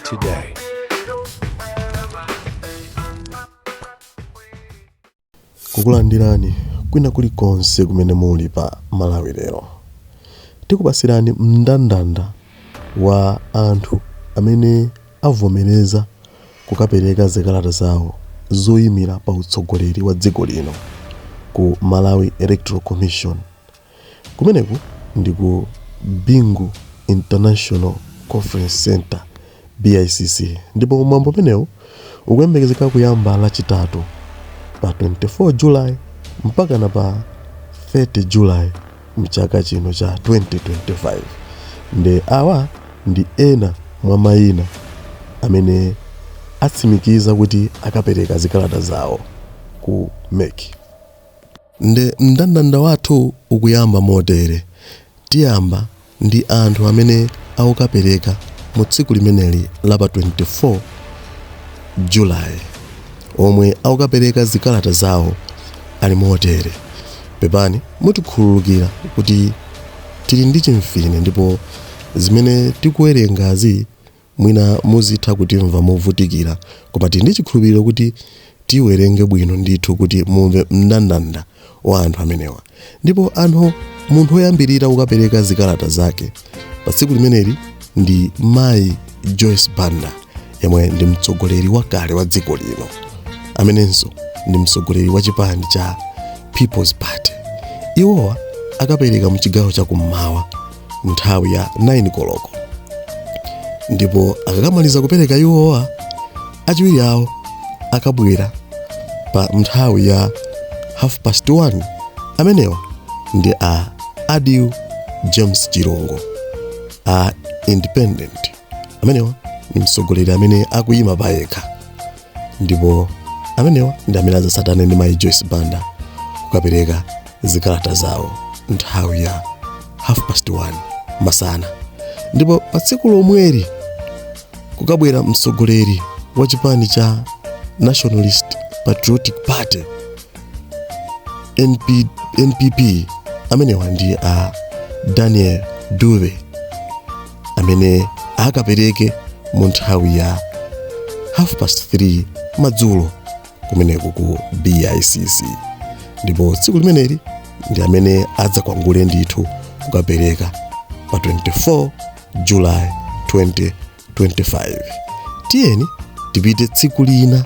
Today. Kukulandirani kwina kulikonse kumene muli pa Malawi Lero. Tikupasirani mndandanda wa anthu amene avomereza kukapereka zikalata zawo zoyimira pa utsogoleri wa dziko lino ku Malawi Electoral Commission. Kumeneku ndi ku Bingu International Conference Centre, BICC, ndipo mwambo umenewu ukuyembekezeka kuyamba Lachitatu pa 24 July mpakana pa 30 July mchaka chino cha 2025. Nde awa ndi ena mwa mayina amene atsimikiza kuti akapereka zikalata zawo ku MEC. Nde mndandanda wathu ukuyamba motere. Tiyamba ndi anthu amene akukapereka mu tsiku limeneli la pa 24 July. Omwe akukapereka zikalata zawo ali motere. Pepani mutikhululukira kuti tili ndi chimfine ndipo zimene tikuwerengazi mwina muzitha kutimva movutikira, koma tili ndi chikhulupiriro kuti tiwerenge bwino ndithu kuti mumve mndandanda wa anthu amenewa. Ndipo anthu munthu woyambirira kukapereka zikalata zake pa tsiku limeneli ndi Mayi Joyce Banda, yemwe ndi mtsogoleri wakale wa dziko lino, amenenso ndi mtsogoleri wa chipani cha People's Party. Iwowa akapereka mchigawo cha kummawa nthawi ya 9 koloko, ndipo akakamaliza kupereka iwowa, achiwiri awo akabwera pa nthawi ya 1:30. Amenewa ndi a Adil James Chilungo a independent. Amenewa ndi mtsogoleri amene akuyima payekha, ndipo amenewa ndi amene adzatsatane ndi Mayi Joyce Banda kukapereka zikalata zawo nthawi ya 1:30 masana. Ndipo pa tsiku lomweli kukabwera mtsogoleri wa chipani cha Nationalist Patriotic Party, NPP. Amenewa ndi a Daniel Dube, amene akapereke mu nthawi ya 3:30 madzulo kumeneku ku BICC, ndipo tsiku limeneli ndi amene adzakwangule ndithu kukapereka pa 24 July 2025. Tiyeni tipite tsiku lina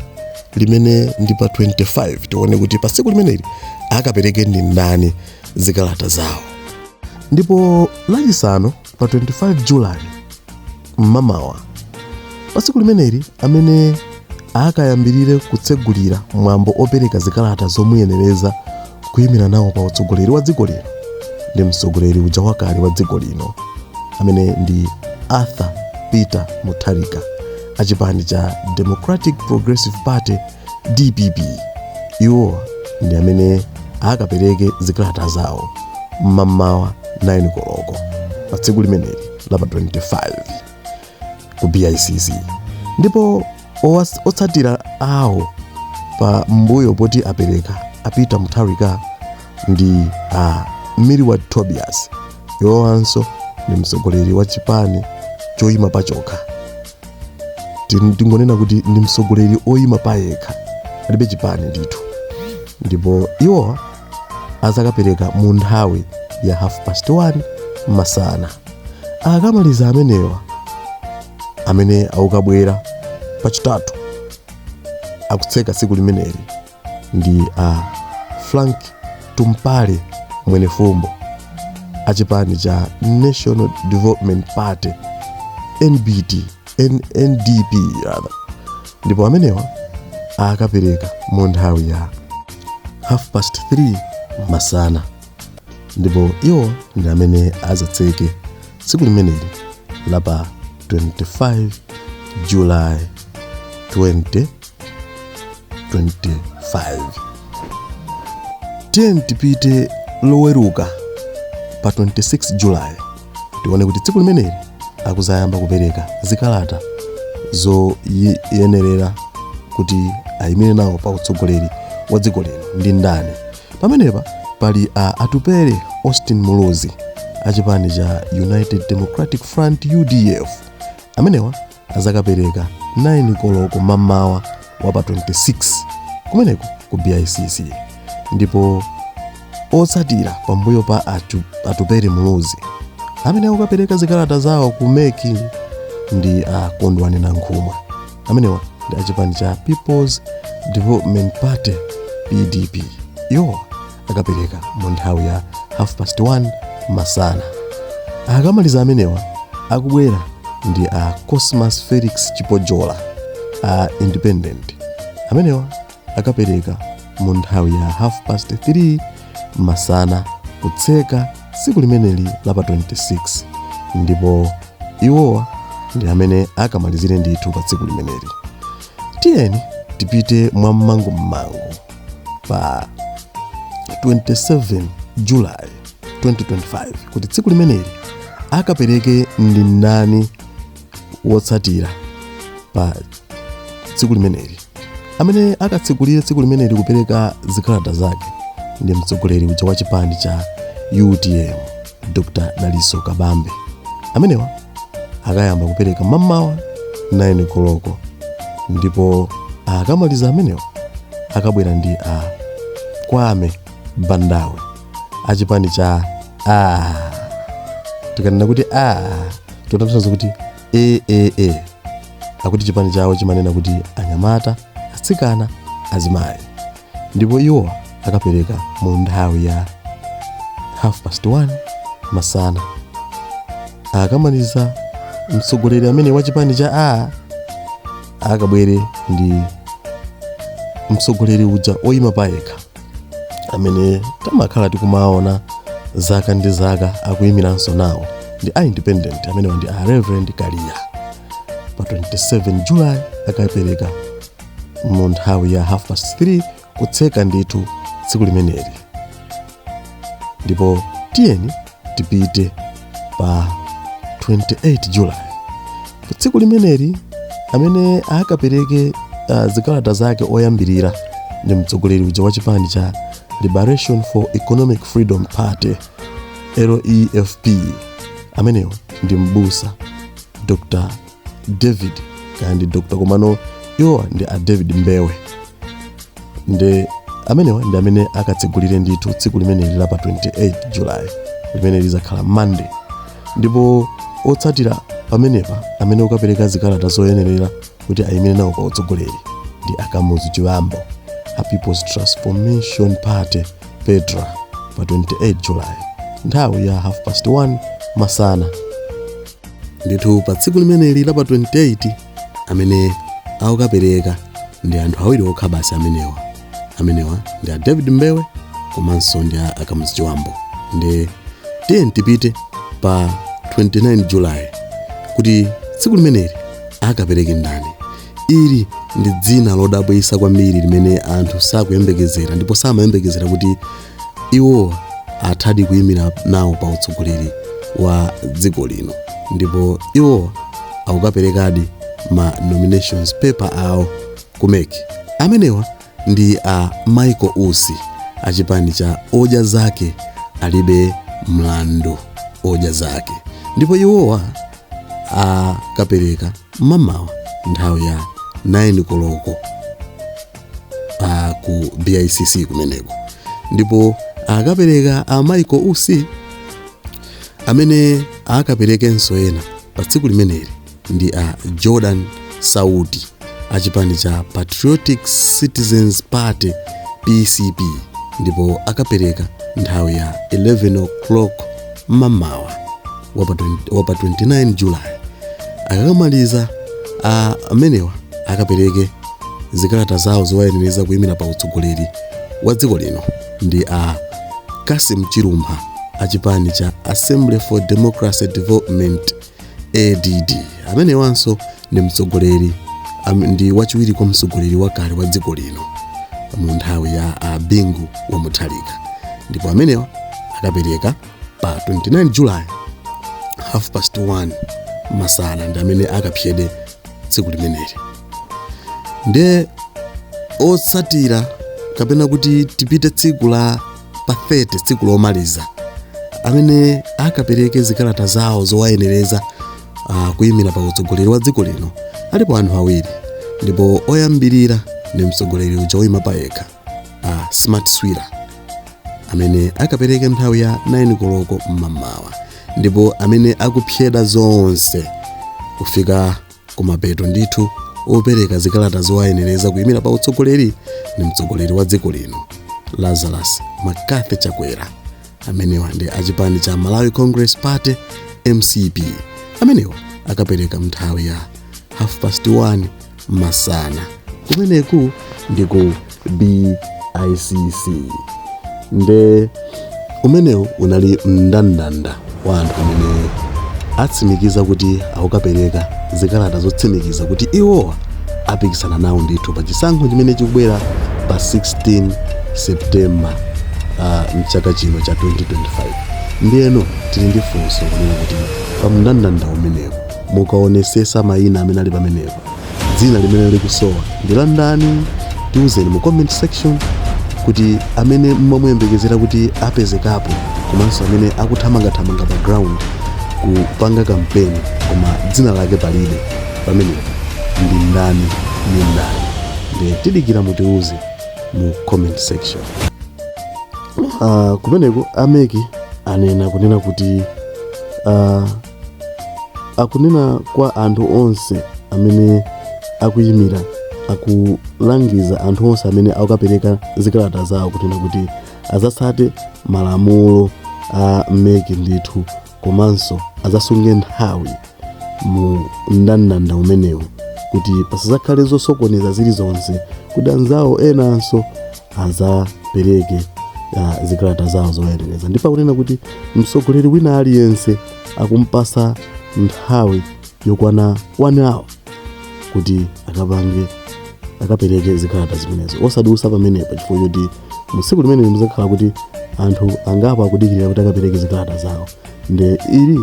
limene ndi pa 25, tione kuti pa tsiku limeneli akapereke ndi ndani zikalata zawo. Ndipo Lachisanu pa 25 July mmamawa, pa tsiku limeneli amene akayambirire kutsegulira mwambo opereka zikalata zomuyenereza kuyimira nawo pa utsogoleri wa dziko lino ndi mtsogoleri uja wakale wa dziko lino, amene ndi Arthur Peter Mutharika achipani cha Democratic Progressive Party, DPP. Iwowa ndi amene akapereke zikalata zawo mmamawa 9 koloko pa tsiku limeneli la pa 25 ku BICC. Ndipo otsatira awo pa mbuyo poti apereka a Peter Mutharika ndi a Milward Tobias. Iwowanso ndi mtsogoleri wa chipani choyima pachokha. Tingonena kuti ndi mtsogoleri oyima payekha, alibe chipani ndithu. Ndipo iwowa azakapereka mu nthawi ya 1:30 masana. Akamaliza amenewa, amene akukabwera pachitatu akutseka tsiku limeneli ndi a Frank Tumpale Mwenefumbo achipani cha National Development Party, NBT, NDP rather. Ndipo amenewa akapereka mu nthawi ya 3:30 masana, ndipo iwo ndi amene azatseke tsiku limeneli la pa 25 July 2025. Tiyeni tipite Loweruka pa 26 July, tione kuti tsiku limeneli akuzayamba kupereka zikalata zoyenerera kuti ayimire nawo pa utsogoleri wa dziko lino ndi ndani. Pamenepa pali a Atupele Austin Muluzi achipani cha United Democratic Front, UDF. Amenewa Azakapereka 9 koloko mammawa wa pa 26 kumeneko ku BICC. Ndipo otsatira pambuyo pa Atupele Muluzi amene akukapereka zikalata zawo ku MEC ndi a Kondwani Nankhumwa. Amenewa ndi achipani cha People's Development Party, PDP. Iwowa akapereka mu nthawi ya 1:30 masana. Akamaliza amenewa, akubwera ndi a Cosmas Felix Chipojola a independent. Amenewa akapereka mu nthawi ya 3:30 masana, kutseka tsiku limeneli la pa 26, ndipo iwowa ndi amene akamalizire ndithu pa tsiku limeneli. Tiyeni tipite mwam'mangum'mangu pa 27 July 2025, kuti tsiku limeneli akapereke ndi ndani wotsatira pa tsiku limeneli. Amene akatsekulire tsiku limeneli kupereka zikalata zake ndi mtsogoleri uja wa chipani cha UTM, Dr Dalitso Kabambe. Amenewa akayamba kupereka mammawa 9 koloko, ndipo akamaliza amenewa, akabwera ndi a Kwame Bandawe achipani cha a, tikanena kuti a, totanthauza kuti AAA, akuti chipani chawo chimanena kuti anyamata, atsikana, azimayi, ndipo iwo akapereka mu nthawi ya 1:30 masana. Akamaliza mtsogoleri amene wa chipani cha A, akabwere ndi mtsogoleri uja oyima payekha amene tamakhala tikumaona zaka ndi zaka akuyimiranso nawo, ndi a independent. Amenewa ndi a Reverend Kaliya. Pa 27 July akapereka mu nthawi ya 3:30, kutseka ndithu tsiku limeneli. Ndipo tiyeni tipite pa 28 July. Pa tsiku limeneli amene akapereke zikalata zake oyambirira ndi mtsogoleri uja wa chipani cha Liberation for Economic Freedom Party, LEFP. Amenewa ndi mbusa Dr David, kaya ndi Dr, komano iwowa ndi a David Mbewe. Ndi amenewa ndi amene akatsegulire ndithu tsiku limeneli la pa 28 July, limene lizakhala Monday. Ndipo otsatira pamenepa amene ukapereka zikalata zoyenerera kuti ayimire nawo pa utsogoleri ndi Akamuzu Chibambo a People's Transformation Party, PETRA, pa 28 July nthawi ya 1:30 masana. Ndithu pa tsiku limeneli la pa 28 amene akukapereka ndi anthu awiri okha basi. Amenewa ndi a David Mbewe komanso ndi a Akamuzu Chibambo. Ndi tiye tipite pa 29 July, kuti tsiku limeneli akapereke ndani. Ili ndi dzina lodabwitsa kwambiri limene anthu sakuyembekezera, ndipo samayembekezera kuti iwowa athadi kuyimira nawo pa utsogoleri wa dziko lino, ndipo iwowa akukaperekadi ma nominations paper awo ku MEC. Amenewa ndi a Michael Usi achipani cha Odya Zake Alibe Mlandu, Odya Zake, ndipo iwowa akapereka mamawa nthawi ya 9 koloko ku BICC kumeneko. Ndipo akapereka a Michael Usi, amene akaperekenso ena pa tsiku limeneli ndi a Jordan Sauti achipani cha Patriotic Citizens Party, PCP, ndipo akapereka nthawi ya 11 o'clock mamawa wapa 29 July. Akakamaliza amenewa, akapereke zikalata zawo zowayenereza kuyimira pa utsogoleri wa dziko lino ndi a Kasim Chilumpha achipani cha Assembly for Democracy Development, ADD. Amenewanso ndi mtsogoleri ndi wachiwiri kwa mtsogoleri wakale wa dziko lino mu nthawi ya a Bingu wa Mutharika, ndipo amenewa akapereka pa 29 July 1:30 masana, ndi amene akapyede tsiku limeneli. Ndiye otsatira, kapena kuti tipite tsiku la pa 30, tsiku lomaliza, amene akapereke zikalata zawo zowayenereza Kuyimira pa utsogoleri wa dziko lino alipo anthu awiri, ndipo oyambirira ndi mtsogoleri uja woyima payekha, Smart Swira, amene akapereke nthawi ya 9 koloko mmamawa, ndipo amene akupyeda zonse kufika kumapeto ndithu opereka zikalata zowayenereza kuyimira pa utsogoleri ndi mtsogoleri wa dziko lino, Lazarus McCarthy Chakwera. Amenewa ndi achipani cha Malawi Congress Party, MCP. Amenewa akapereka nthawi ya 1:30 masana kumeneku ndi ku BICC. Nde umenewu unali mndandanda wa anthu amene atsimikiza kuti akukapereka zikalata zotsimikiza kuti iwowa apikisana nawo ndithu pa chisankho chimene chikubwera pa 16 September mchaka chino cha 2025. Ndiyeno tili ndi funso kunena kuti pa mndandanda umenewu, mukaonesesa mayina amene ali pamenepo, dzina limene likusowa ndi la ndani? Tiuzeni mu comment section kuti amene mumamuyembekezera kuti apezekapo, komanso amene akuthamangathamanga pa ground kupanga kampeni koma dzina lake palibe pamenepo, ndi ndani? Ndi ndani? Ndi tidikira mutiuze mu comment section. Kumeneko a MEC anena kunena kuti akunena kwa anthu onse amene akuyimira, akulangiza anthu onse amene akukapereka zikalata zawo kunena kuti azatsate malamulo a MEC ndithu, komanso azasunge nthawi mu mndandanda umenewu kuti pasazakhale zosokoneza zilizonse, kuti anzawo enanso azapereke zikalata zawo zoyenereza. Ndipo akunena kuti mtsogoleri wina aliyense akumpasa nthawi yokwana 1 hour kuti akapange, akapereke zikalata zimenezo, osadusa pamenepa, chifukwa choti mu tsiku limene muzakhala kuti anthu angapo akudikirira kuti akapereke zikalata zawo. Nde ili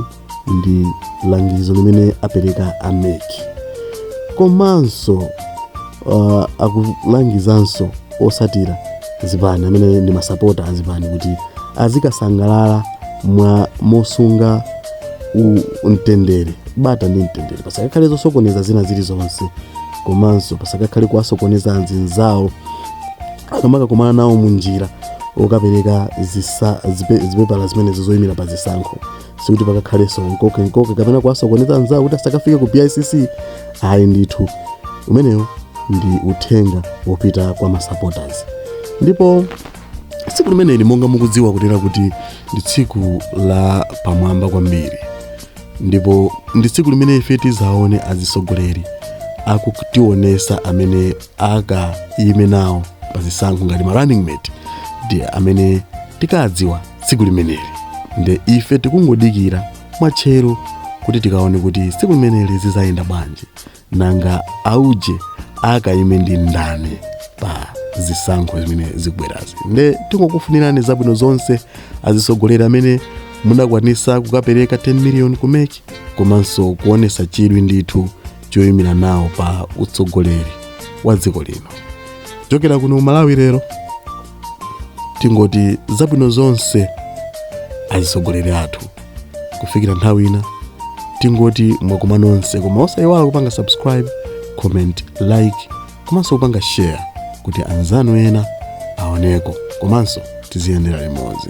ndi langizo limene apereka a MEC. Komanso akulangizanso osatira zipani amene ndi masapota azipani kuti azikasangalala mwa mosunga mtendere, bata ndi mtendere, pasakakhale zosokoneza zina zilizonse, komanso pasakakhale kuwasokoneza anzinzawo akamakakumana nawo munjira okapereka zipepala zimenezo zoyimira pa zisankho. Sikuti pakakhalenso nkoke nkoke kapena kuwasokoneza anzawo kuti asakafike ku BICC, ayi ndithu. Umenewo ndi uthenga wopita kwa masupporters. Ndipo tsiku limeneli, monga mukudziwa kutera kuti ndi tsiku la pamwamba kwambiri, ndipo ndi tsiku limene ife tizaone azisogoleri akutionesa amene akayime nawo pa zisankho ngati ma running mate, ndi amene tikadziwa tsiku limeneli. Nde ife tikungodikira mwatcheru kuti tikaone kuti tsiku limeneli zizayenda bwanji, nanga auje akayime ndi ndani pa zisankho zimene zikubwerazi. Nde tingokufunirani zabwino zonse azisogoleri amene munakwanisa kukapereka 10 million ku MEC, komanso kuonesa chidwi ndithu choyimira nawo pa utsogoleri wa dziko lino. Kuchokera kuno Malawi Lero, tingoti zabwino zonse azisogoleri athu. Kufikira nthawi ina, tingoti mwakoma nonse, koma osayiwala kupanga subscribe, comment, like komanso kupanga share kuti anzanu ena aoneko, komanso tiziyendera limodzi.